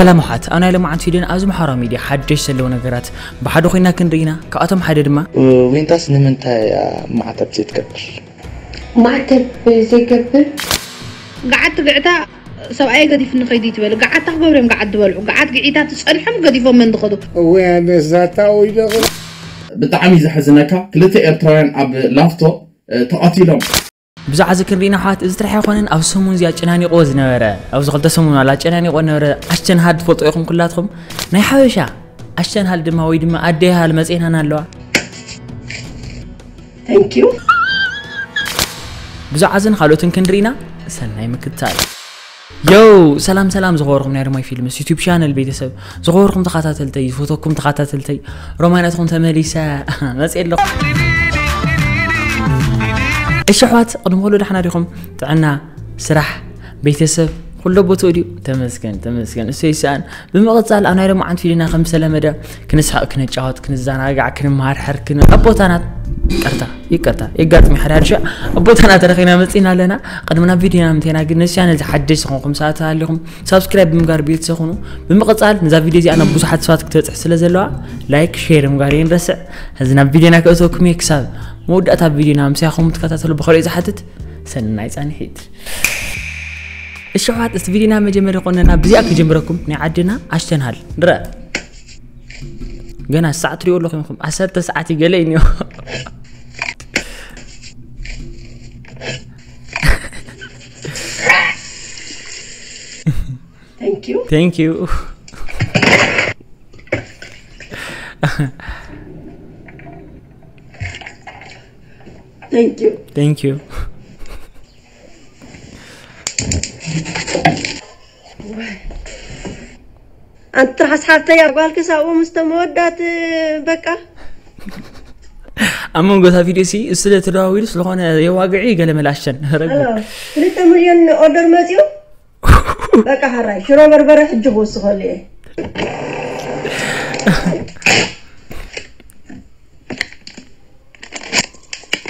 ሰላም ኣሕዋት፣ ኣብ ናይ ሎማዓንቲ ቪድዮና ኣብዚ ማሕበራዊ ሚድያ ሓደሽ ዘለዉ ነገራት ብሓደ ኮይና ክንርኢ ኢና። ካብኣቶም ሓደ ድማ ዊንታስ ንምንታይ እያ ማዕተብ ዘይትገብር? ማዕተብ ዘይገብር ገዓት ትግዕታ ሰብኣየ ገዲፍኒ ከይዱ ትበል። ገዓት ታክገብርዮም ገዓት ዝበልዑ ገዓት ግዒታት ዝፀንሖም ገዲፎም መን ዝኸዱ ወይ ኣነስ ዛታ ወይ ደቕ ብጣዕሚ ዘሕዝነካ ክልተ ኤርትራውያን ኣብ ላፍቶ እ፣ ተቐቲሎም። ብዛዕባ እዚ ክንርኢና ኣሕዋት፣ እዚ ጥራሕ ኣይኮነን ኣብ ሰሙን እዚ ኣጨናኒቕዎ ዝነበረ፣ ኣብዚ ክልተ ሰሙን ዋላ ኣጨናኒቕዎ ዝነበረ ኣሸንሃል ትፈልጦ ኢኹም ኩላትኩም። ናይ ሓበሻ ኣሸንሃል ድማ ወይ ድማ ኣደይ ሃል መፅኤናን ኣለዋ። Thank you ብዛዕባ እዝን ካልኦትን ክንርኢና ሰናይ ምክትታል። ዮ ሰላም ሰላም ዝኸበርኩም ናይ ሮማይ ፊልምስ ዩቲዩብ ቻነል ቤተሰብ፣ ዝኸበርኩም ተኸታተልተይ፣ ዝፈተኩም ተኸታተልተይ፣ ሮማይ ናትኩም ተመሊሰ መፅእ ኣለኹ። እሺ ኣሕዋት፣ ቅድሚ ኩሉ ደሕና ዲኹም? ጥዕና፣ ስራሕ፣ ቤተሰብ ኩሎ ቦትኡ ድዩ? ተመስገን ተመስገን፣ እሱ ይስኣን። ብምቕፃል ኣብ ናይ ሎማዓንቲ ቪድዮና ከም ዝተለመደ ክንስሕቕ፣ ክነጫወት፣ ክንዘናጋዕ፣ ክንመሃርሐር፣ ክን ኣብ ቦታና ይቅርታ ይቅርታ የጋጥሚ ሓደ ሓደ ሻዕ ኣብ ቦታና ተረኺና መፂና ኣለና። ቅድሚ ናብ ቪድዮና ምንቴና ግን ነዚ ቻነል እዚ ሓደሽ ዝኾንኩም ሰባት ኣለኹም ሳብስክራይብ ብምግባር ቤተሰብ ኩኑ። ብምቕፃል ነዛ ቪድዮ እዚኣ ናብ ብዙሓት ሰባት ክትበፅሕ ስለ ዘለዋ ላይክ ሼር ምግባር የንረስዕ። ሕዚ ናብ ቪድዮና ከእተወኩም እየ። ክሳብ መወዳእታ ቪድዮና ምሳኹም ትከታተሉ ብኸሪኦ ዝሓትት ሰናይ ፃንሒት። እሺ ኣሕዋት፣ እስቲ ቪድዮና መጀመሪ ኮነና ብዚኣ ክጀምረኩም። ናይ ዓድና ኣሽተንሃል ንረአ። ገና ሰዓት ትሪኦ ኣለኹም ኢኹም። ዓሰርተ ሰዓት ይገለ እዩ እኒኦ። Thank you Thank you. Thank you Thank you. ኣንቲ ትርሓስ ሓፍተይ ኣብ ጓልክስ ኣብኡ ምስ ተመወዳት በቃ ኣብ መንጎ እታ ቪድዮ ሲ እሱ ስለ ተደዋዊሉ ስለኾነ የዋግዒ ገለ መላሸን ረግብ ኣሎ ክልተ ሚልዮን ኦርደር መፅኡ በቃ ሓራይ ሽሮ በርበረ ሕጂ ክወስኸሉ እየ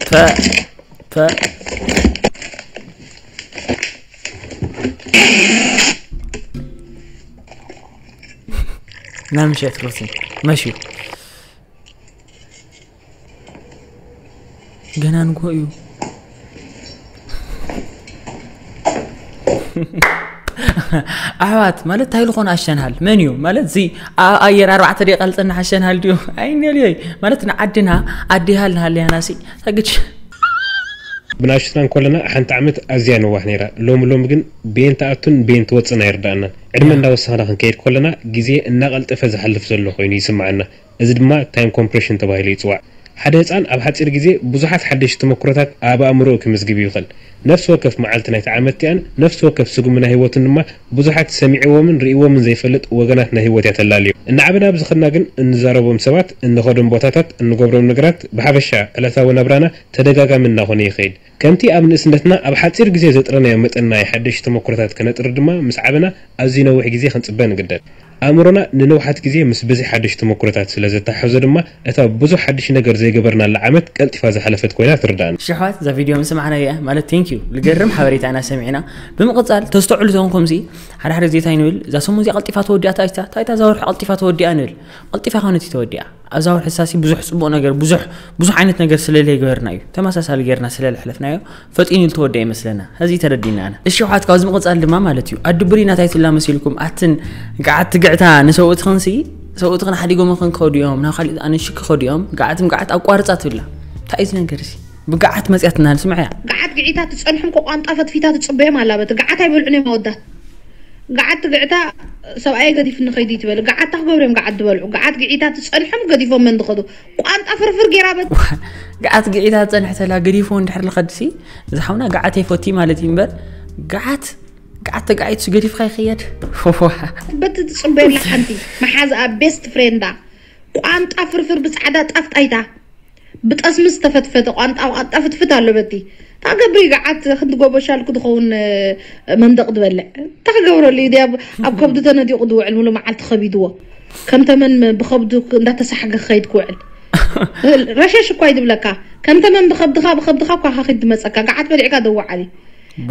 ፈ ፈ ናምሸት ሮቲ መሽዩ ገና ንጎ እዩ። ኣሕዋት ማለት እንታይ ዝኾነ ኣሸንሃል መን እዩ ማለት እዚ ኣብ ኣየር ኣርባዕተ ደቂቃ ዝፀንሕ ኣሸንሃል ድዩ? ኣይነልዮይ ማለት ንዓድና ኣዴሃል ንሃለያናሲ ተግች ብናሽትና እንኮለና ሓንቲ ዓመት ኣዝያ ነዋሕ ነይራ። ሎሚ ሎሚ ግን ቤን ትኣቱን ቤን ትወፅእን ኣይርዳእናን። ዕድመ እንዳወሰኽና ክንከይድ ከለና ግዜ እናቐልጠፈ ዝሓልፍ ዘሎ ኮይኑ ይስምዓና። እዚ ድማ ታይም ኮምፕሬሽን ተባሂሉ ይፅዋዕ። ሓደ ህፃን ኣብ ሓፂር ግዜ ብዙሓት ሓደሽቲ ተመክሮታት ኣብ ኣእምሮኡ ክምዝግብ ይኽእል። ነፍሲ ወከፍ መዓልቲ ናይቲ ዓመት እቲኣን ነፍሲ ወከፍ ስጉሚ ናይ ህይወቱን ድማ ብዙሓት ሰሚዕዎምን ርእይዎምን ዘይፈልጥ ወገናት ናይ ህይወት እያ ተላልዮ። እናዓበና ብዝኸድና ግን እንዛረቦም ሰባት፣ እንኸዶም ቦታታት፣ እንገብሮም ነገራት ብሓፈሻ ዕለታዊ ናብራና ተደጋጋሚ እናኾነ ይኸይድ። ከምቲ ኣብ ንእስነትና ኣብ ሓፂር ግዜ ዘጥረናዮ መጠን ናይ ሓደሽቲ ተመክሮታት ከነጥሪ ድማ ምስ ዓበና ኣዝዩ ነዊሕ ግዜ ክንፅበ ንግደድ። ኣእምሮና ንነውሓት ግዜ ምስ ብዝሒ ሓደሽቲ ተመክሮታት ስለ ዘተሓሕዞ ድማ እታ ብዙሕ ሓድሽ ነገር ዘይገበርናላ ዓመት ቀልጢፋ ዝሓለፈት ኮይና ትርዳእና። ሽሕዋት እዛ ቪድዮ ምስ ሰማዕናያ ማለት ቴንኪዩ ልገርም ሓበሬታ ኢና ሰሚዕና። ብምቕፃል ተስተውዕሉ ተኾንኩም ሲ ሓደ ሓደ ግዜ እንታይ ንብል እዛ ሰሙን እዚኣ ቀልጢፋ ተወዲኣ ታይታ ታይታ እዛ ወርሒ ቀልጢፋ ተወዲኣ ንብል። ቀልጢፋ ኮነት እዩ ተወዲኣ ኣብዛ ወርሒ ሳሲ ብዙሕ ፅቡቕ ነገር ብዙሕ ብዙሕ ዓይነት ነገር ስለለይገበርና እዩ ተመሳሳሊ ገርና ስለለሕለፍናዮ ፈጢኑ ዝተወደአ ይመስለና። ሕዚ ተረዲና ኣነ። እሺ ውሓት ካብዚ ምቕጻል ድማ ማለት እዩ ኣድብሪ ናታይ ትላ መሲልኩም ኣትን ገዓት ትግዕታ ንሰብኡትኽንሲ ሰብኡትኽን ሓዲጎምኽን ክኸዱ እዮም ናብ ካሊእ ኣነ ሽክ ክኸዱ እዮም ገዓትም ገዓት ኣቋርጻ ትብላ። እንታይ እዩ እዚ ነገር እዚ? ብገዓት መጽያትና ንስምዐያ። ገዓት ግዒታት ትጸንሖም ቋንጣ ፈትፊታ ትጽበዮም ኣላ በቲ ገዓት ኣይበልዑን እዮም ኣወዳት። ገዓት ትግዕታ ሰብኣየ ገዲፍኒ ከይዱ ይትበል ገዓት ታክገብርዮም ገዓት ዝበልዑ ገዓት ግዒታት ትጸንሖም ገዲፎም መን ዝኸዱ ቋንጣ ፍርፍር ጌራ በት ገዓት ግዒታት ጸንሕ ተላ ገዲፎ እንድሕር ልኸድሲ ዝሓውና ገዓት ኣይፈቲ ማለት እዩ እምበር ገዓት ገዓት ተጋዒቱ ገዲፍካ ይኸየድ። በቲ ትጽበየላ ሓንቲ መሓዝኣ ቤስት ፍሬንዳ ቋንጣ ፍርፍር ብጻዕዳ ጣፍጣይታ ብጠስሚ ዝተፈትፈተ ቋንጣ ቋንጣ ፍትፍት ኣሎ በቲ ታገብሪ ገዓት ክንዲ ጎቦ ሻልኩ ዝኸውን መንደቕ ዝበልዕ እንታይ ክገብረሉ እዩ ድያ ኣብ ከብዱ ተነዲቑ ዝውዕል ሙሉ መዓልቲ ከቢድዎ ከም ተመን ብኸብዱ እንዳተሳሕገ ክኸይድ ክውዕል ረሸሽ እኳ ይድብለካ ከም ተመን ብኸብድኻ ብኸብድኻ እኳ ካኺድ ዝመፀካ ገዓት በሊዕካ ደዋዓሊ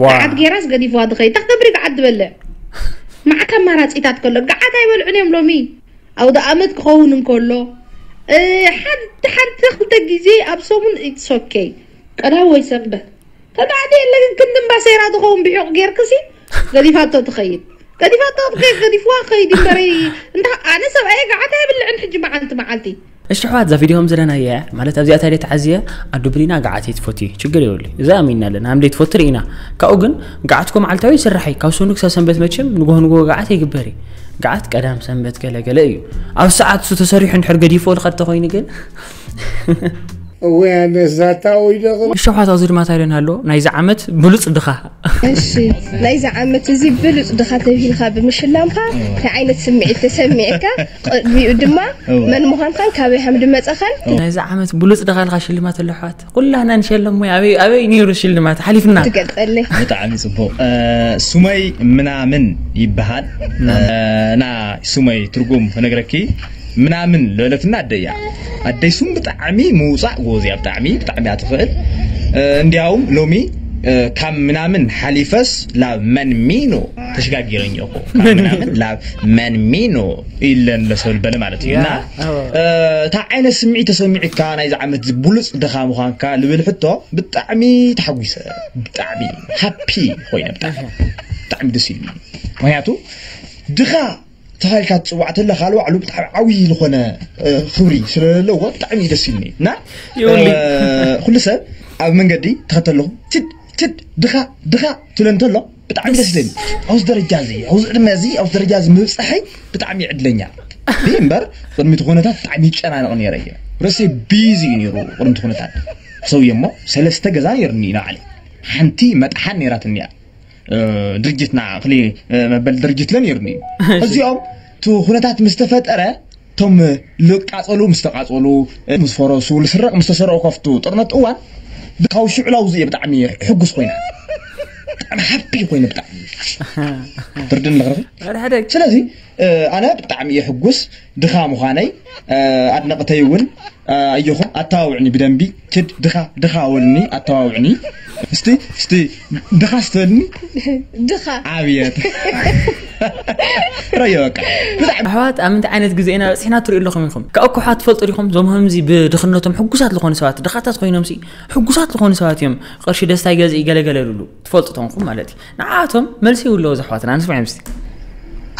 ገዓት ጌራስ ገዲፍዋ ዝኸይድ እንታይ ክገብሪ ገዓት ዝበልዕ መዓት ኣማራፂታት ከሎ፣ ገዓት ኣይበልዑን እዮም ሎሚ። ኣውደ ኣመት ክኸውን እንከሎ፣ እ፣ ሓንቲ ሓንቲ ክልተ ግዜ ኣብ ሰሙን it's okay። ቀዳም ወይ ሰንበት ተባዕቲ የለ ግን ክንዲ እምባ ሰይራ ዝኸውን ብሒቕ ጌርክሲ ገዲፋቶ ትኸይድ። ገዲፋቶ ትኸይድ፣ ገዲፍዋ ክኸይድ እምበረይ። እንታ ኣነ ሰብኣየ ገዓት ኣይብልዕን ሕጂ መዓልቲ መዓልቲ። እሺ ኣሕዋት፣ እዛ ቪድዮ ከም ዘለናያ እያ። ማለት ኣብዚኣ ታዲያ ተዓዝየ ኣዱ ብሊና ገዓት እየ ትፈትዩ፣ ችግር የብሉ። እዛ ኣሚንና ኣለና፣ ሃምደይ ትፈቱ ርኢና። ካብኡ ግን ገዓትኮ መዓልታዊ ይስራሕ እዩ። ካብ ሰኑ ክሳብ ሰንበት መቸም ንጎሆ ንጎሆ ገዓት ይግበር እዩ። ገዓት ቀዳም ሰንበት ገለ ገለ እዩ። ኣብ ሰዓት እሱ ተሰሪሑ እንድሕር ገዲፎ ልኸድ ተኾይኑ ግን እወ፣ ኣነ ዛታ ወይ ደቕም። እሺ ኣሕዋት፣ ኣብዚ ድማ ታዲያ ኣሎ ናይዚ ዓመት ብሉጽ ድኻ። እሺ፣ ናይዚ ዓመት እዚ ብሉጽ ድኻ ተባሂልካ ብምሽላምካ እንታይ ዓይነት ስምዒት ተሰሚዕካ? ቅድሚኡ ድማ እወ። መን ምዃንካን ካበይ ከም ድመጸኻን ናይዚ ዓመት ብሉጽ ድኻ ኢልካ ሽልማት ኣሎ ኣሕዋት። ኩላና ንሸለሞ ኣበይ ኣበይ ነይሩ ሽልማት ሓሊፍና። ትገልጸለይ። ብጣዕሚ ጽቡቕ። እ፣ ሱመይ ምናምን ይበሃል። ምናምን። እ፣ ና ሱመይ ትርጉም ክነግረኪ። ምናምን ለለትና ኣደያ። ኣደይ ሱም ብጣዕሚ ምውጻእ ጎበዝ እያ፣ ብጣዕሚ፣ ብጣዕሚ እያ ትኽእል። እ፣ እንዲያውም ሎሚ፣ እ፣ ካብ ምናምን ሓሊፈስ ላብ መንሚኖ ተሸጋጊረኝ እኮ። ካብ ምናምን ላብ መንሚኖ ኢለን ለሰብል በለ ማለት እዩ። እና፣ ያ፣ ኣዎ። እ፣ እታ ዓይነት ስምዒት ተሰሚዕካ ናይዚ ዓመት እዚ ብሉጽ ድኻ ምዃንካ ልብል ሕቶ ብጣዕሚ ተሓጒሰ፣ ብጣዕሚ ሃፒ ኮይነ፣ ብጣዕሚ፣ ብጣዕሚ ደስ ኢሉኒ። ምኽንያቱ ድኻ ተባሂልካ ትጽዋዕ ተለኻ፣ ባዕሉ ብጣዕሚ ዓብዪ ዝኾነ፣ እ፣ ክብሪ ስለ ዘለዎ ብጣዕሚ እዩ ደስ ኢሉኒ። እና፣ የውሊ። እ፣ ኩሉ ሰብ ኣብ መንገዲ ተኸተለኹ፣ ትድ፣ ትድ፣ ድኻ፣ ድኻ ትብለ እንተሎ ብጣዕሚ ደስ ይብለኒ። ኣብዚ ደረጃ እዚ፣ ኣብዚ ዕድመ እዚ፣ ኣብዚ ደረጃ እዚ ምብጻሐይ ብጣዕሚ ዕድለኛ። ይህ እምበር፣ ቅድሚ እቲ ኩነታት ብጣዕሚ ይጨናነቕ ነይረ እየ። ርእሰይ ቢዚ እዩ ነይሩ ቅድሚ እቲ ኩነታት። ሰውየ እሞ ሰለስተ ገዛ ነይሩኒ ንባዕለይ። ሓንቲ መጥሓን ነይራትኒ እያ። እ፣ ድርጅትና፣ ክሊ፣ እ፣ መበል ድርጅት ለ ነይሩኒ እዩ። እሺ። እዚኦም፣ እቲ ኩነታት ምስ ተፈጠረ፣ እቶም ልቃጸሉ ምስ ተቃጸሉ፣ እ፣ ምስ ፈረሱ፣ ልስረቕ ምስ ተሰረቑ፣ ከፍቱ ጥርነት እዋን፣ ካብ ሽዑ ላውዚ እየ ብጣዕሚ ሕጉስ ኮይነ። ብጣዕሚ ሃፒ ኮይነ፣ ብጣዕሚ። ትርድን ለኽረኺ? ሓደ ሓደ። ስለዚ፣ እ፣ ኣነ ብጣዕሚ እየ ሕጉስ ድኻ ምዃነይ። እ፣ ኣድነቕተይ እውን፣ እ፣ ኣየኹም ኣተባብዕኒ ብደንቢ። ትድ ድኻ፣ ድኻ ወልኒ ኣተባብዕኒ። እስቲ፣ እስቲ ድኻ ስተልኒ። ድኻ። ኣብየት። ረዮ በቃ። ብጣዕሚ ኣሕዋት፣ ኣብ ምንታይ ዓይነት ግዜ ኢና በፂሕና ትሪኡ ኣለኹም ኢኹም? ካብ እኮ ኣሕዋት ትፈልጡ ዲኹም? እዞም ከምዚ ብድኽነቶም ሕጉሳት ዝኾኑ ሰባት፣ ድኻታት ኮይኖም ሲ፣ ሕጉሳት ዝኾኑ ሰባት እዮም። ቅርሺ ደስታ ይገዝእ ይገለገለሉ። ትፈልጡ ተንኹም ማለት እዩ። ንዓቶም መልሲ ይብለዎ ዘሕዋትና፣ ንስምዖም እስቲ።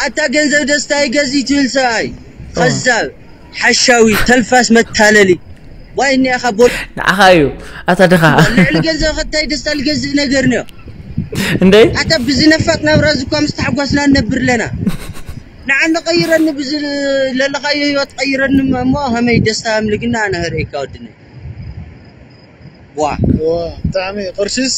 ኣታ ገንዘብ ደስታ ይገዝእ ትብል ሰብኣይ። ኦ። ኸዛብ፣ ሓሻዊ፣ ተልፋስ፣ መታለሊ። ዋይ እኒኣኻ ቦል-፣ ንዓኻ እዩ፣ ኣታ ድኻ። ልዕሊ ገንዘብ ኸታይ ደስታ ልገዝእ ነገር ንዮ። እንዴ? ኣታ ብዚ ነፋጥ ናብራ እዚ እኳ ምስ ተሓጓስና ንነብር ኣለና። ንዓ ንቐይረኒ ብዚ ለለኻዮ ህይወት ቀይረኒ እሞ ኸመይ ደስታ ኣምልግና ኣነ ኸርእየካ ወድነ። ዋ። ዋ፣ ብጣዕሚ ቅርሽስ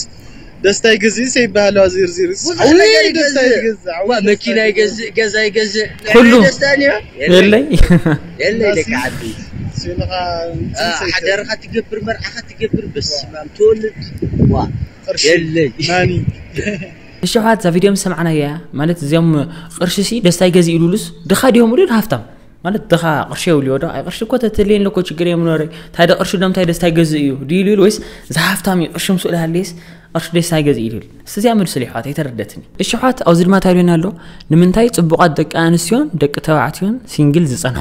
ደስታ ይገዝእ ይበሃል፣ ዝርዝርስ። ብዙሕ ኣውይ፣ ነገር ደስታ ይገዝእ። ይገዝእ፣ ኣውይ፣ ዋ፣ ደስታ መኪና ይገዝእ። ይገዝእ፣ ገዛ ይገዝእ። ኩሉ። ደስታ እንዮ? የለይ። የለይ። የለይ፣ ደቂ ዓዲ። ሲንኻ አ፣ እንትን ሓዳርኻ ትገብር፣ መርዓኻ ትገብር፣ በስመ ኣብ፣ ትወልድ። ዋ፣ ቅርሺ። የለይ። ማኒ። እሺ፣ ኣሕዋት፣ እዛ ቪድዮ ምስ ሰማዕናያ፣ ማለት እዚኦም ቅርሺ ሲ ደስታ ይገዝእ ኢሉሉስ፣ ድኻ ድዮም ኢሉ ሃፍታም? ማለት ድኻ ቅርሺ የብልዮ ዶ? ኣይ ቅርሺ እኮ ተትልየኒ እኮ ችግር የምኖረ። እንታይ ዶ ቅርሺ ዶ እንታይ ደስታ ይገዝእ እዩ? ድዩ ኢሉ ወይስ ዝሃፍታም እዩ ቅርሺ ምስኡ ልሃልየስ ቅርሺ ደስታ ይገዝእ እዩ ኢሉ? እስቲ እዚኣ መልሱለይ ኣሕዋት፣ ኣይተረደትኒ። እሺ ኣሕዋት፣ ኣብዚ ድማ እንታይ ኢሉና ኣሎ? ንምንታይ ጽቡቓት ደቂ ኣንስትዮን ደቂ ተባዕትዮን ሲንግል ዝጸንሑ?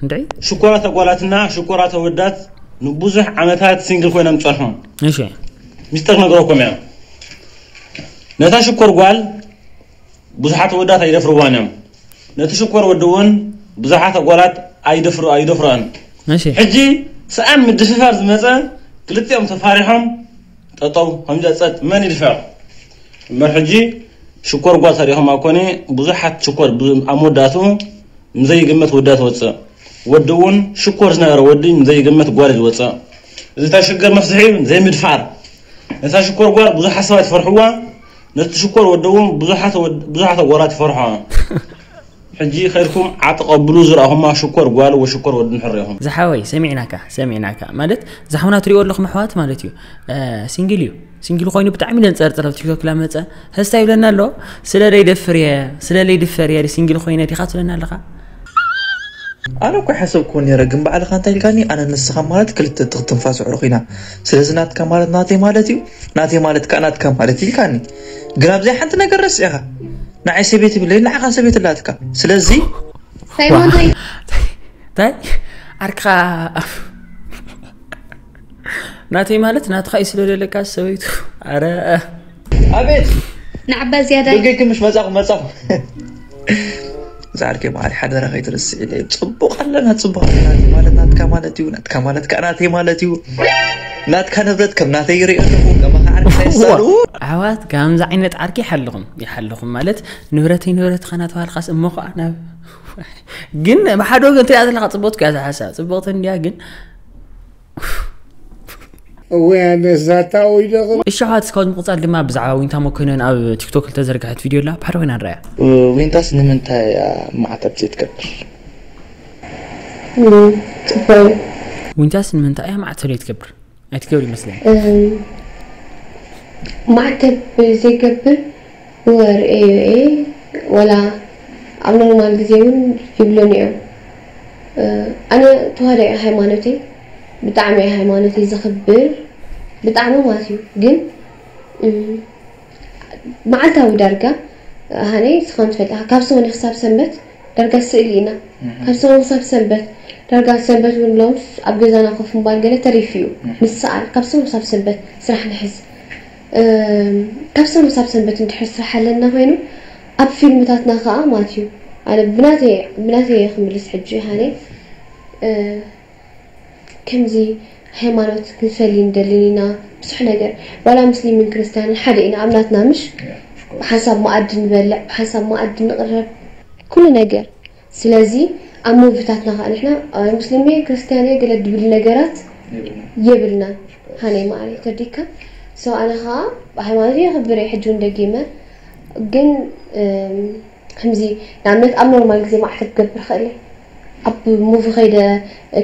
እንድዒ? ሽኮራት ኣጓላትና ሽኮራት ኣወዳት ንብዙሕ ዓመታት ሲንግል ኮይኖም ጸንሖም። እሺ። ሚስጥር ነግረኩም እያ። ነታ ሽኮር ጓል ብዙሓት ኣወዳት ኣይደፍርዋን እዮም። ነቲ ሽኮር ወዲ እውን ብዙሓት ኣጓላት ኣይደፍሩ-፣ ኣይደፍርኦን። እሺ። ሕጂ ሰኣን ምድፍፋር ዝመጸ ክልቲኦም ተፋሪሖም ጠጠው ከምዚኣ ጸጥ መን ይድፍዕ? እምበር ሕጂ ሽኮር ጓል ተሪኹም ኣኮነ ብዙሓት ሽኮር ብ-፣ ኣብ መወዳእትኡ ንዘይግመት ወዳ ትወፅእ። ወዲ እውን ሽኮር ዝነበረ ወዲ ንዘይግመት ጓል እዩ ዝወፅእ። እዚ እታ ሽግር መፍትሒ እዩ ዘይምድፋር። ነታ ሽኮር ጓል ብዙሓት ሰባት ይፈርሕዋ፣ ነቲ ሽኮር ወዲ እውን ብዙሓት ወድ-፣ ብዙሓት ኣጓላት ይፈርሖ። ሕጂ ከይድኩም ዓጥቐብሉ ዝረኣኹማ ሽኮር ጓል ወሽኮር ወዲ ንሕር ኢኹም። ዝሓወይ ሰሚዕናካ፣ ሰሚዕናካ። ማለት ዝሓውና ትሪእዎ ኣለኹም ኣሕዋት ማለት እዩ። እ፣ ሲንግል እዩ። ሲንግል ኮይኑ ብጣዕሚ ደንጸርጸር ኣብ ቲክቶክ ላመጸ። ህስታ ይብለና ኣሎ። ስለ ደይደፍር እየ፣ ስለ ደይድፈር እየ ሲንግል ኮይነ ዲኻ ትብለና ኣለኻ? ኣነ እኮ ሓሰብኩ ነይረ፣ ግን ባዕልኻ እንታይ ኢልካኒ? ኣነ ንስኻ ማለት ክልተ ትኽ-፣ ትንፋስ ውዕሎ ኮይና። ስለዚ ናትካ ማለት ናተይ ማለት እዩ፣ ናተይ ማለት ከኣ ናትካ ማለት እዩ ኢልካኒ። ግን ኣብዚኣ ሓንቲ ነገር ረሲዕኻ። ንዓይ ሰበይቲ ብለይ ንዓኻ ሰበይቲ ኣላትካ። ስለዚ ሳይሞን ሆይ እንታይ ዓርክኻ ናተይ ማለት ናትኻ እዩ ስለ ዘለካ ሰበይቱ ኣረ ኣቤት ንዓባ ዝያዳ ብገግምሽ መጻኹ መጻኹ። ዛዕርከ ማሪ ሓደራ ከይትርስዒ ኢለ። ጽቡቕ ኣለና ጽቡቕ ኣለና። ናተይ ማለት ናትካ ማለት እዩ፣ ናትካ ማለት ከዓ ናተይ ማለት እዩ። ናትካ ንብረት ከም ናተይ ይርኢ ኣለኹ። ከማኻ ዓርኪ ሳይሳሉ። ኣሕዋት ከምዚ ዓይነት ዓርኪ ይሓልኹም ይሓልኹም ማለት ንብረተይ ንብረትኻ እናተባህልካስ እሞ ኸዓ ናብ ግን ብሓደ ወገን ትሪኣ ዘለካ ፅቡቅቲ እያ እዛ ሓሳብ ፅቡቅቲ እንድያ ግን እወ ኣነስ ዛታ ወይ ደቕ እሺ ኣሕዋት እስካብ ምቕፃል ድማ ብዛዕባ ዊንታ መኮንን ኣብ ቲክቶክ ዝተዘርግሐት ቪድዮ ኣላ ብሓደ ኮይና ንረኣያ ዊንታስ ንምንታይ እያ ማዕተብ ዘይትገብር? ጽቡቅ ዊንታስ ንምንታይ እያ ማዕተብ ዘይትገብር ኣይትገብር ይመስለኒ ማዕተብ ዘይገብር ወር ኤዩኤ ወላ ኣብ ኖርማል ግዜ እውን ይብሉን እዮም። ኣነ ተዋህዶ እየ ሃይማኖተይ፣ ብጣዕሚ እየ ሃይማኖተይ ዘኽብር ብጣዕሚ ማለት እዩ። ግን እም፣ መዓልታዊ ዳርጋ ሃነይ ስኻን ትፈልጣ ካብ ሰሙን ክሳብ ሰንበት ዳርጋ ስእሊ ኢና ካብ ሰሙን ክሳብ ሰንበት ዳርጋ ሰንበት እውን ሎም ኣብ ገዛና ኮፍ ምባል ገለ ተሪፉ እዩ ንሰኣል ካብ ሰሙን ክሳብ ሰንበት ስራሕ ንሕዝ እም፣ ካብ ሰሙን ክሳብ ሰንበት እንድሕር ስራሕ ኣለና ኮይኑ ኣብ ፊልምታትና ከዓ ማለት እዩ ኣነ ብናተይ ብናተይ እየ ክምልስ ሕጂ ሃነይ እ፣ ከምዚ ሃይማኖት ክንፈሊ ንደልን ኢና ብዙሕ ነገር ዋላ ሙስሊምን ክርስትያንን ሓደ ኢና ኣብ ናትና ምሽ ብሓንሳብ መኣዲ ንበልዕ ብሓንሳብ መኣዲ ንቕረብ ኩሉ ነገር ስለዚ ኣብ ሙቪታትና ከዓ ንሕና ኣይ ሙስሊም እየ ክርስትያን እየ ገለ ድብል ነገራት የብልና ሃነይ ማዕረ ተርዲካ so ኣነ ከዓ ሃይማኖት የኽብር እየ ሕጂ እውን ደጊመ ግን እም፣ ከምዚ ንኣብነት ኣብ ኖርማል ግዜ ማዕተብ ክገብር ክእል እየ ኣብ ሙቪ ከይደ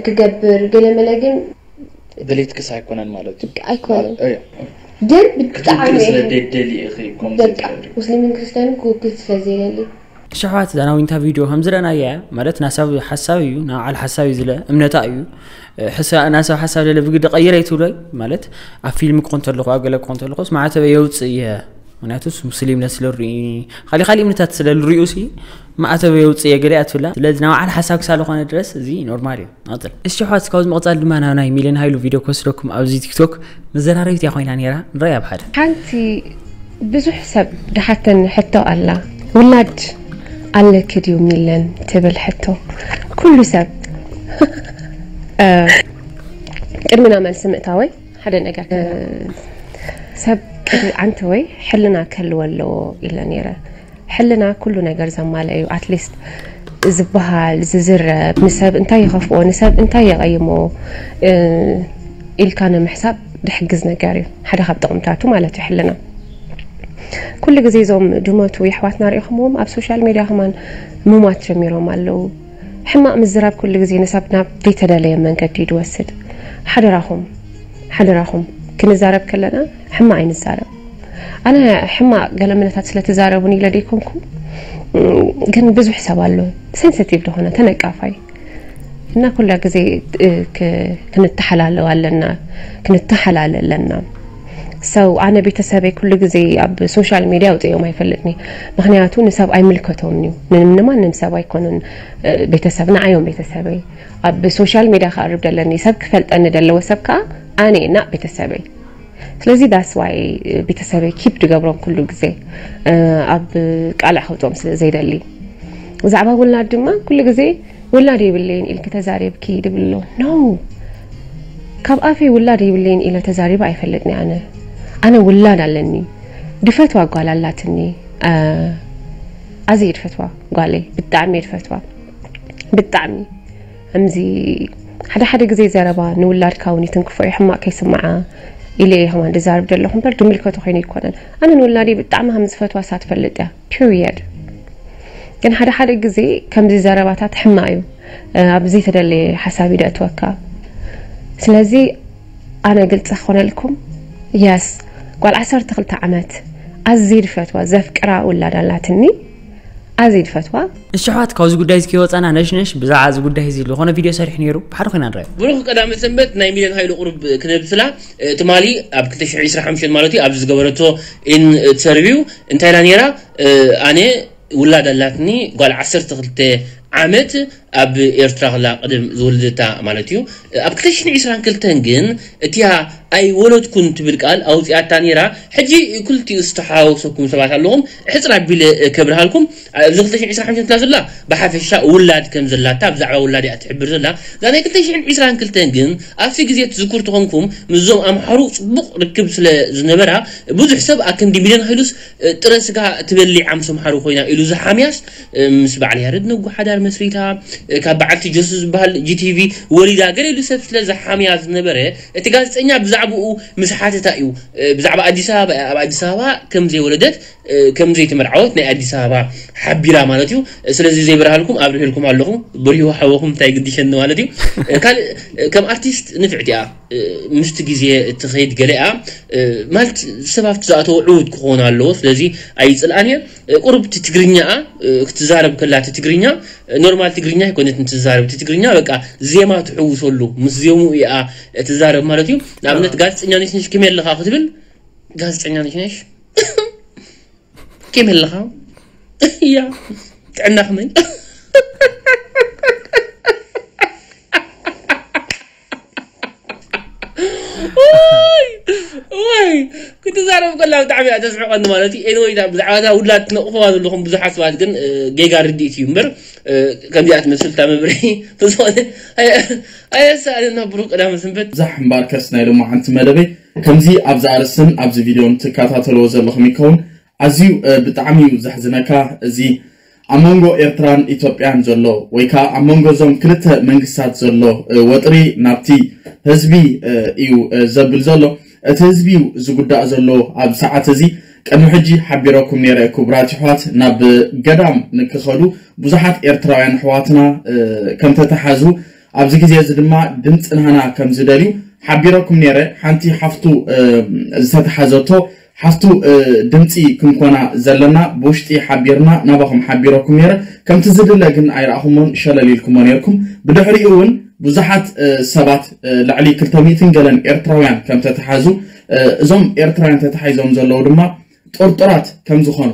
ክገብር ገለ መለ ግን ድሌትክስ ኣይኮነን ማለት እዩ። ኣይኮነን እዮ። ግን ብጣዕሚ ክትክል ስለ እየ ደደሊ ኢኺ ከምዚ በቃ ትገብሪ። ሙስሊምን ክርስትያንን ክውክል ስለ ዘይደሊ እሺ ኣሕዋት እዛ ናይ ዊንታ ቪድዮ ከም ዝረኣናያ ማለት ናሳብ ሓሳብ እዩ ናብ ዓል ሓሳብ እዩ ዝለ እምነታ እዩ ሕሳ ናሳብ ሓሳብ ለለ ብግዲ ቀይረ ይትብሎ ማለት ኣብ ፊልም ክኾን ተለኹ ኣብ ገለ ክኾን ተለኹስ ማዕተበ የውፅእ እየ ምክንያቱስ ሙስሊም ነስለ ርኢ ካሊእ ካሊእ እምነታት ስለ ዝርእዩ ሲ ማዕተበ የውፅእ እየ ገለ እያ ትብላ ስለዚ ናብ ዓል ሓሳብ ክሳብ ዝኾነ ድረስ እዚ ኖርማል እዩ ንቐፅል እሺ ኣሕዋት ካብዚ ምቕፃል ድማ ናብ ናይ ሚልን ሃይሉ ቪድዮ ክወስደኩም ኣብዚ ቲክቶክ መዘራረቢት እያ ኮይና ነይራ ንረኣያ ብሓደ ሓንቲ ብዙሕ ሰብ ድሓተኒ ሕቶ ኣላ ውላድ ኣለኪ ድዩ ሚለን ትብል ሕቶ ኩሉ ሰብ እ፣ ቅድሚና መልሲ ምእታወይ ሓደ ነገር እ፣ ሰብ ቅድሚ ዓንተወይ ሕልና ክህልዎ ኣለዎ ኢለ ነይረ ሕልና ኩሉ ነገር ዘማልአ እዩ ኣትሊስት ዝበሃል ዝዝረብ ንሰብ እንታይ ይኸፍኦ ንሰብ እንታይ የቐይሞ እ፣ ኢልካ ንምሕሳብ ድሕግዝ ነገር እዩ ሓደ ካብ ጥቕምታቱ ማለት እዩ ሕልና ኩሉ ግዜ እዞም ድመቱ የሕዋትና ሪኢኹምዎም ኣብ ሶሻል ሜድያ ከማን ምሟት ጀሚሮም ኣለዉ ሕማቕ ምዝራብ ኩሉ ግዜ ንሰብ ናብ ዘይተደለየ መንገዲ እዩ ድወስድ ሓደራኹም ሓደራኹም ክንዛረብ ከለና ሕማቕ ኣይንዛረብ ኣነ ሕማቕ ገለመለታት ስለ ትዛረቡኒ ኢለ ደይኮንኩ ግን ብዙሕ ሰብ ኣሎ ሴንሲቲቭ ዝኾነ ተነቃፋይ እና ኩላ ግዜ ክንተሓላለው ኣለና ክንተሓላለ ኣለና ሰው ኣነ ቤተሰበይ ኩሉ ግዜ ኣብ ሶሻል ሚድያ ኣውፅኦም ኣይፈልጥኒ ምክንያቱ ንሰብ ኣይምልከቶም እዩ ንማንም ሰብ ኣይኮኑን ቤተሰብ ንዓዮም ቤተሰበይ ኣብ ሶሻል ሚድያ ክኣርብ ደለኒ ሰብ ክፈልጠኒ ደለዎ ሰብ ከዓ ኣነ እና ቤተሰበይ ስለዚ that's why ቤተሰበይ ኪፕ ድገብሮም ኩሉ ግዜ ኣብ ቃልዕ ከውፅኦም ስለ ዘይደሊ ብዛዕባ ውላድ ድማ ኩሉ ግዜ ውላድ የብለይን ኢልኪ ተዛሪብኪ ድብሎ no ካብ ኣፈይ ውላድ የብለይን ኢለ ተዛሪበ ኣይፈልጥኒ ኣነ ኣነ ውላድ ኣለኒ ድፈትዋ ጓል ኣላትኒ ኣዝየ ድፈትዋ ጓለይ ብጣዕሚ ድፈትዋ ብጣዕሚ ከምዚ ሓደ ሓደ ግዜ ዘረባ ንውላድካ እውን ይትንክፎ እዩ ሕማቕ ከይስምዓ ኢለ እየ ከማን ድዛርብ ዘለኹ እምበር ድምልከቶ ኮይኑ ኣይኮነን ኣነ ንውላደይ ብጣዕሚ ከም ዝፈትዋ እሳ ትፈልጥ እያ period ግን ሓደ ሓደ ግዜ ከምዚ ዘረባታት ሕማቕ እዩ ኣብ ዘይተደለየ ሓሳብ እዩ ደእትወካ ስለዚ ኣነ ግልፂ ክኾነልኩም yes ጓል ዓሰርተ ክልተ ዓመት ኣዝየ ድፈትዋ ዘፍቅራ ውላድ ኣላትኒ ኣዝየ ድፈትዋ እሺ ኣሕዋት ካብዚ ጉዳይ እዚ ከይወፃና ነሽነሽ ብዛዕባ እዚ ጉዳይ እዚ ዝኾነ ቪድዮ ሰሪሑ ነይሩ ብሓደ ኮይና ንረኣዮ ብሩኽ ቀዳመ ሰንበት ናይ ሚልዮን ሃይሉ ቁሩብ ክነብስላ ትማሊ ኣብ ክልተ ሽሕ ዕስራን ሓሙሽተን ማለት እዩ ኣብዚ ዝገበረቶ ኢንተርቪው እንታይ ኢላ ነይራ ኣነ ውላድ ኣላትኒ፣ ጓል ዓሰርተ ክልተ ዓመት፣ ኣብ ኤርትራ ከላ ቅድም ዝወለደታ ማለት እዩ። ኣብ ክልተ ሽሕን ዕስራን ክልተን ግን እቲኣ ኣይወለድኩን ትብል ቃል ኣውፂኣታ ነይራ። ሕጂ ክልቲኡ ዝተሓዋወሰኩም ሰባት ኣለኹም፣ ሕፅር ኣቢለ ከብርሃልኩም። ኣብዚ ክልተ ሽሕን ዕስራን ሓሙሽተን ትላ ዘላ ብሓፈሻ ውላድ ከም ዘላታ፣ ብዛዕባ ውላድ እያ ትሕብር ዘላ። እዛ ናይ ክልተ ሽሕን ዕስራን ክልተን ግን ኣብቲ ግዜ ትዝክሩ ተኾንኩም ምስዞም ኣምሓሩ ፅቡቕ ርክብ ስለ ዝነበራ ብዙሕ ሰብ ኣክንዲ ሚልዮን ሃይሉስ ጥረ ስጋ ትበልዕ ኣምሶም ሓሩ ኮይና ኢሉ ዝሓምያስ ምስ በዓል ያረድ ነጉ ሓዳር መስሪታ ካብ በዓልቲ ጆሱ ዝበሃል ጂቲቪ ወሊዳ ገለ ኢሉ ሰብ ስለ ዝሓምያ ዝነበረ እቲ ጋዜጠኛ ብዛዕባኡ ምስ ሓተታ እዩ ብዛዕባ ኣዲስ ኣበባ ኣብ ኣዲስ ኣበባ ከም ዘይወለደት ከም ዘይተመርዓወት ናይ ኣዲስ ኣበባ ሓቢራ ማለት እዩ። ስለዚ ዘይበርሃልኩም ኣብርህልኩም ኣለኹ። ብርሂ ሓወኹም እንታይ ግድሸኒ ማለት እዩ። ካልእ ከም ኣርቲስት ንፍዕቲ እያ። ምስቲ ግዜ እትኸይድ ገለ እያ ማለት ሰብ ኣብቲ ዝኣተዎ ዕዉት ክኾን ኣለዎ። ስለዚ ኣይፅልኣን እየ። ቁሩብ እቲ ትግርኛኣ ክትዛረብ ከላ እቲ ትግርኛ ኖርማል ትግርኛ ኣይኮነትን ትዛረብ። እቲ ትግርኛ በቃ ዜማ ትሕውሰሉ ምስ ዜምኡ እያ ትዛረብ ማለት እዩ። ንኣብነት ጋዜጠኛ ነሽነሽ ከመይ ኣለኻ ክትብል ጋዜጠኛ ነሽነሽ ከመይ ኣለኻ እያ ጥዕና ከመይ ወይ ክትዛረብ ከላ ብጣዕሚ እያ ተስሕቐኒ ማለት እዩ። ኤኒወይ ብዛዕባ እዛ ውላድ ትነቕፈዋ ዘለኹም ብዙሓት ሰባት ግን ጌጋ ርድኢት እዩ እምበር ከምዚኣ ትመስል እታ መብርሂ ዝኾነ ኣየሳእለና ብሩክ ቀዳመ ሰንበት። ዛሕ እምበኣርከስ ናይ ሎማዓንቲ መደበይ ከምዚ ኣብዚ ኣርእስትን ኣብዚ ቪድዮን ትከታተልዎ ዘለኹም ይከውን። ኣዝዩ ብጣዕሚ እዩ ዘሕዝነካ። እዚ ኣብ መንጎ ኤርትራን ኢትዮጵያን ዘሎ ወይ ከዓ ኣብ መንጎ እዞም ክልተ መንግስታት ዘሎ ወጥሪ ናብቲ ህዝቢ እዩ ዘብል ዘሎ። እቲ ህዝቢ እዩ ዝጉዳእ ዘሎ። ኣብ ሰዓት እዚ ቅድሚ ሕጂ ሓቢረኩም ነይረ ክቡራት ኣሕዋት፣ ናብ ገዳም ንክኸዱ ብዙሓት ኤርትራውያን ኣሕዋትና ከምተተሓዙ ኣብዚ ግዜ እዚ ድማ ድምፂ ናህና ከም ዝደልዩ ሓቢረኩም ነይረ። ሓንቲ ሓፍቱ ዝተተሓዘቶ ሓፍቱ ድምፂ ክንኮና ዘለና ብውሽጢ ሓቢርና ናባኹም ሓቢረኩም ነይረ። ከምቲ ዝድለ ግን ኣይረኣኹሞን ሸለል ኢልኩሞ ነይርኩም። ብድሕሪኡ እውን ብዙሓት ሰባት ልዕሊ ክልተ ሚእትን ገለን ኤርትራውያን ከም ተተሓዙ እዞም ኤርትራውያን ተታሒዞም ዘለዉ ድማ ጥርጡራት ከም ዝኾኑ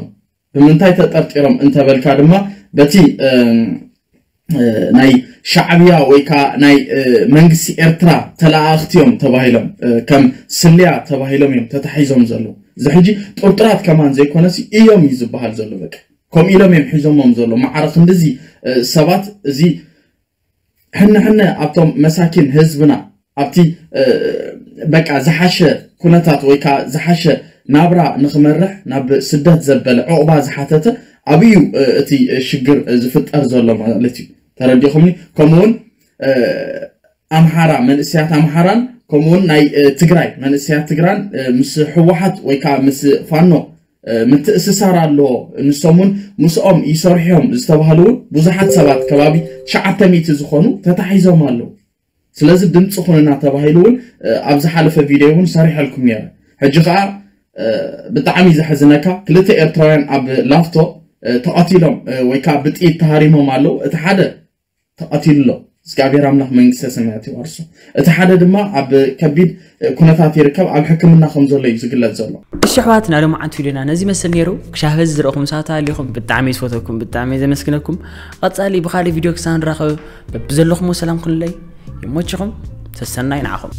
ብምንታይ ተጠርጢሮም እንተበልካ ድማ በቲ ናይ ሻዕብያ ወይ ከዓ ናይ መንግስቲ ኤርትራ ተለኣእኽቲ እዮም ተባሂሎም ከም ስልያ ተባሂሎም እዮም ተታሒዞም ዘለዉ። እዚ ሕጂ ጥርጡራት ከማን ዘይኮነሲ እዮም እዩ ዝበሃል ዘሎ። በቃ ከምኡ ኢሎም እዮም ሒዞሞም ዘሎ። ማዕረ ክንድዚ ሰባት እዚ ሕነ ሕነ ኣብቶም መሳኪን ህዝብና ኣብቲ በቃ ዝሓሸ ኩነታት ወይ ከዓ ዝሓሸ ናብራ ንክመርሕ ናብ ስደት ዘበለ ዕቑባ ዝሓተተ ኣብዩ እቲ ሽግር ዝፍጠር ዘሎ ማለት እዩ። ተረዲኹምኒ? ከምኡውን ኣምሓራ መንእሰያት ኣምሓራን ከምኡውን ናይ ትግራይ መንእሰያት ትግራን ምስ ህወሓት ወይ ከዓ ምስ ፋኖ ምትእስሳር ኣለዎ። ንሶም እውን ምስኦም ይሰርሑ እዮም ዝተባህሉ እውን ብዙሓት ሰባት ከባቢ ትሽዓተ ሚእቲ ዝኾኑ ተታሒዞም ኣለዉ። ስለዚ ድምፂ ኩንና ተባሂሉ እውን ኣብ ዝሓለፈ ቪድዮ እውን ሰሪሐልኩም ነይረ። ሕጂ ከዓ ብጣዕሚ ዘሕዝነካ ክልተ ኤርትራውያን ኣብ ላፍቶ ተቐቲሎም ወይ ከዓ ብጥይት ተሃሪሞም ኣለዉ። እቲ ሓደ ተቐቲሉ ኣሎ። እግዚኣብሔር ኣምላኽ መንግስተ ሰማያት ይዋርሶ። እቲ ሓደ ድማ ኣብ ከቢድ ኩነታት ይርከብ፣ ኣብ ሕክምና ከም ዘሎ እዩ ዝግለጽ ዘሎ። እሺ ኣሕዋትና፣ ሎማዓንቲ ቪድዮና ነዚ ይመስል ነይሩ። ክሻብ በዚ ዝረእኹም ሰባት ኣለኹም፣ ብጣዕሚ ዝፈተኩም፣ ብጣዕሚ ዘመስግነኩም። ቀጻሊ ብኻልእ ቪድዮ ክሳብ ንራኸብ በብዘለኹሞ ሰላም ኩኑለይ። ይሞችኹም፣ ሰሰናይ ንዓኹም።